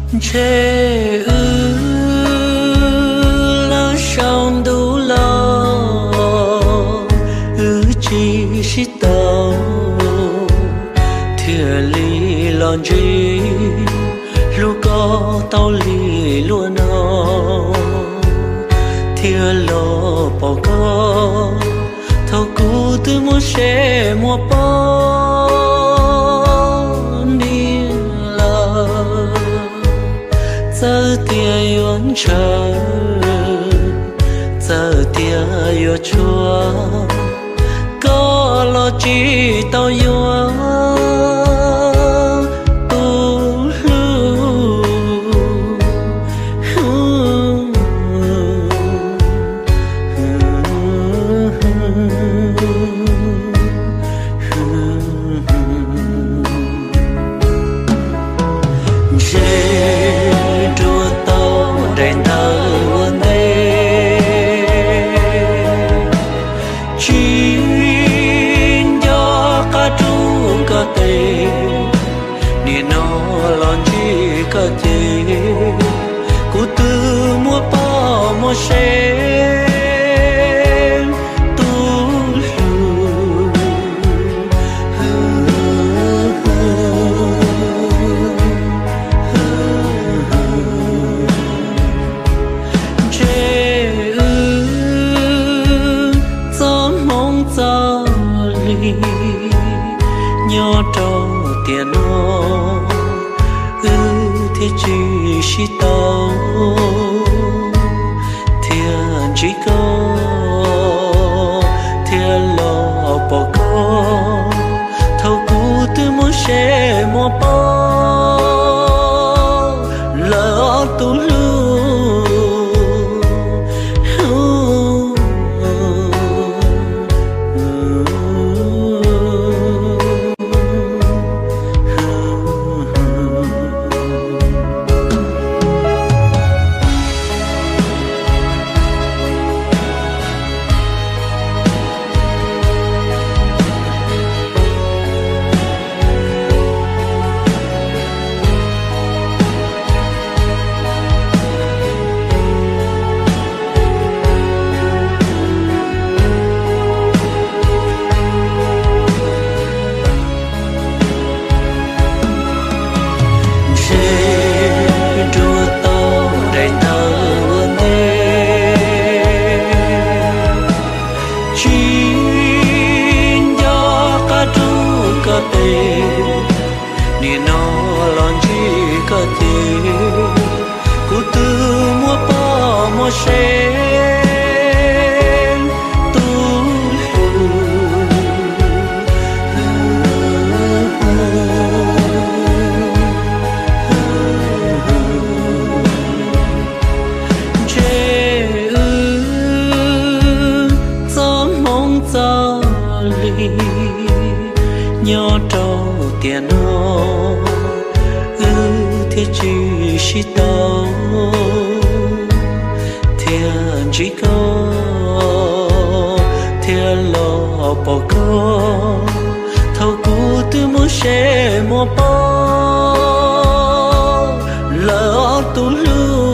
Ntshe wb lawv sau ntuj los wb tsis sib tau, thiaj li los ntsib hlub koj tau li luaj no, thiaj los pom koj thaum kuv twb muaj seb muaj poj niam lawm. Txawm tias yuav ntshaw, txawm tias yuav tshua, koj los tsis tau yuav tus hlub. Ntshe nruab tau daim ntawv ua ntej, tsis nco qab rub koj tes, nim no los ntsib koj ces kuv twb muaj poj muaj sev tus hlub. Ntshe wb txoj hmoov txoj li nyob rau tiam no, wb thiaj tsis sib tau, thiaj ntsib koj, thiaj los pom koj thaum kuv twb muaj seb muaj poj lawm tus hlub. Ntshe nruab tau daim ntawv ua ntej, tsis nco qab rub koj tes, nim no los ntsib koj ces kuv twb muaj poj muaj sev tus hlub. Ntshe wb txoj hmoov txoj li nyob rau tiam no, wb thiaj tsis sib tau, thiaj ntsib koj, thiaj los pom koj thaum kuv twb muaj seb muaj poj lawm tus hlub.